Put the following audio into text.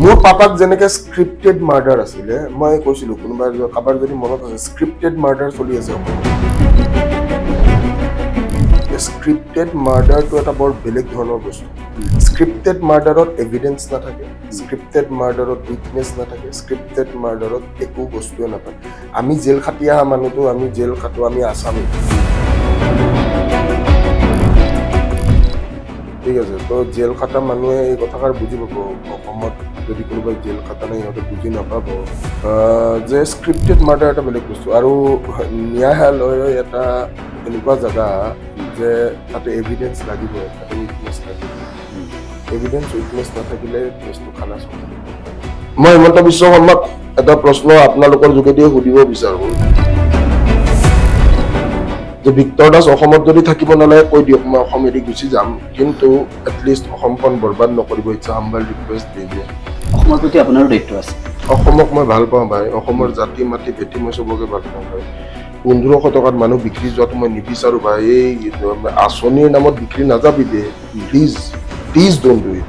মোৰ পাপাক যেনেকে scripted murder আছিলে, মই কৈছিলো, কোনোবা কাৰোবাৰ যদি মনত আছে, স্ক্ৰিপ্টেড মাৰ্ডাৰ চলি আছে অসমত। স্ক্ৰিপ্টেড মাৰ্ডাৰটো এটা বৰ বেলেগ ধৰণৰ বস্তু। স্ক্ৰিপ্টেড মাৰ্ডাৰত এভিডেন্স নাথাকে, স্ক্ৰিপ্টেড মাৰ্ডাৰত উইটনেছ নাথাকে, স্ক্ৰিপ্টেড মাৰ্ডাৰত একো বস্তুৱে নাপায়। আমি জেল খাটি অহা মানুহটো, আমি জেল খাটো, আমি আছামী, ঠিক আছে? তো জেল খাটা মানুহে এই কথাষাৰ বুজি পাব। অসমত যদি কোনোবাই জেল খাটা নাই, সিহঁতে বুজি নাপাব যে স্ক্ৰিপ্টেড মাৰ্ডাৰ এটা বেলেগ বস্তু। আৰু ন্যায়ালয় এটা এনেকুৱা জেগা যে তাতে এভিডেন্স লাগিব, তাতে উইটনেছ লাগিব। এভিডেন্স উইটনেছ নাথাকিলে কেছটো খালাচ হ'ব। মই হিমন্ত বিশ্ব শৰ্মাক এটা প্ৰশ্ন আপোনালোকৰ যোগেদিয়ে সুধিব বিচাৰোঁ যে ভিক্টৰ দাস অসমত যদি থাকিব নালাগে কৈ দিয়ক, মই অসম এৰি গুচি যাম, কিন্তু এটলিষ্ট অসমখন বৰবাদ নকৰিব। It's humble request দি দিয়ে। অসমৰ প্ৰতি আপোনাৰো দায়িত্ব আছে। অসমক মই ভাল পাওঁ ভাই, অসমৰ জাতি মাটি ভেটি মই চবকে ভাল পাওঁ ভাই। 1500 টকাত মানুহ বিক্ৰী যোৱাটো মই নিবিচাৰোঁ ভাই। এই আঁচনিৰ নামত বিক্ৰী নাযাবি দে, please please don't do it.